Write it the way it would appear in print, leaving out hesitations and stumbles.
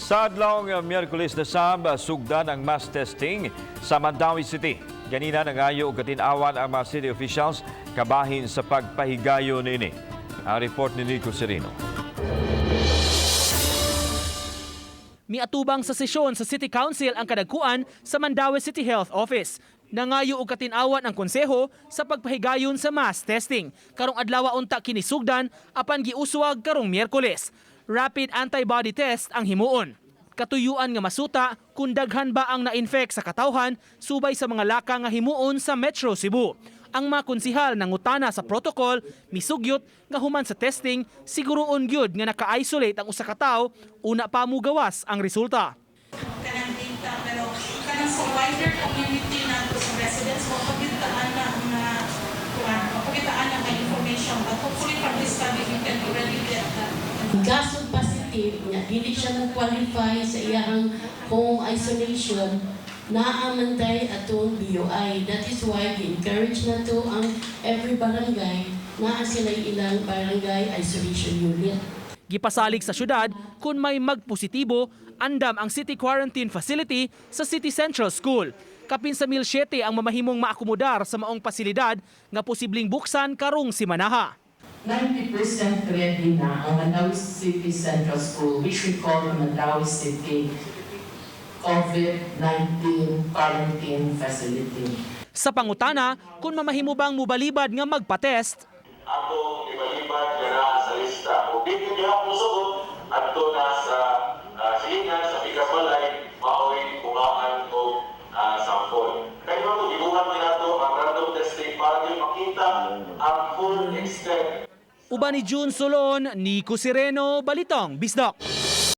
Sa adlawng Miyerkules na sab, sugdan ang mass testing sa Mandaue City. Ganina nangayo og katin-awan ang mga city officials kabahin sa pagpahigayon niini. Ang report ni Nico Sereno. Miatubang sa sesyon sa City Council ang kadagkuan sa Mandaue City Health Office. Nangayo og katin-awan ang konseho sa pagpahigayon sa mass testing. Karong adlaw unta kini sugdan apan giuswag karong Miyerkules. Rapid antibody test ang himuon. Katuyuan nga masuta kung daghan ba ang na-infect sa katawhan subay sa mga laka nga himuon sa Metro Cebu. Ang mga konsihal nangutana sa protocol, misugyot nga human sa testing, siguroon gyud nga naka-isolate ang usa ka tawo una pa mugawas ang resulta. Kanang data, pero kanang sa wider community nato, sa residents, wa pa gyud ta ana nga kuan, wa pa gyud ta ana nga information, but hopefully from this study we can already get that. Kaso positive nga dili siya mo qualify sa iyang home isolation, naa man tay atong BUI. That is why gi-encourage nato ang every barangay, naa sila ilang barangay isolation unit. Gipasalig sa syudad, kung may magpositibo, andam ang city quarantine facility sa City Central School. Kapin sa 1,007 ang mamahimong maakomodar sa maong pasilidad nga posibleng buksan karong simanaha. 90% ready na ang Mandaue City Central School, which we call the Mandaue City COVID-19 Quarantine Facility. Sa pangutana, kung mamahimo bang mubalibad nga magpa-test, Atong ibalibad nga naa sa lista. Kung di gyud musugot, adto na sa silingan sa pikas balay, maoy kuhaan og sample. Kaya mo gibuhat ni nato ang random testing para gyud makita ang full extent. Uban ni June Solon, Nico Sireno, Balitang Bisdak.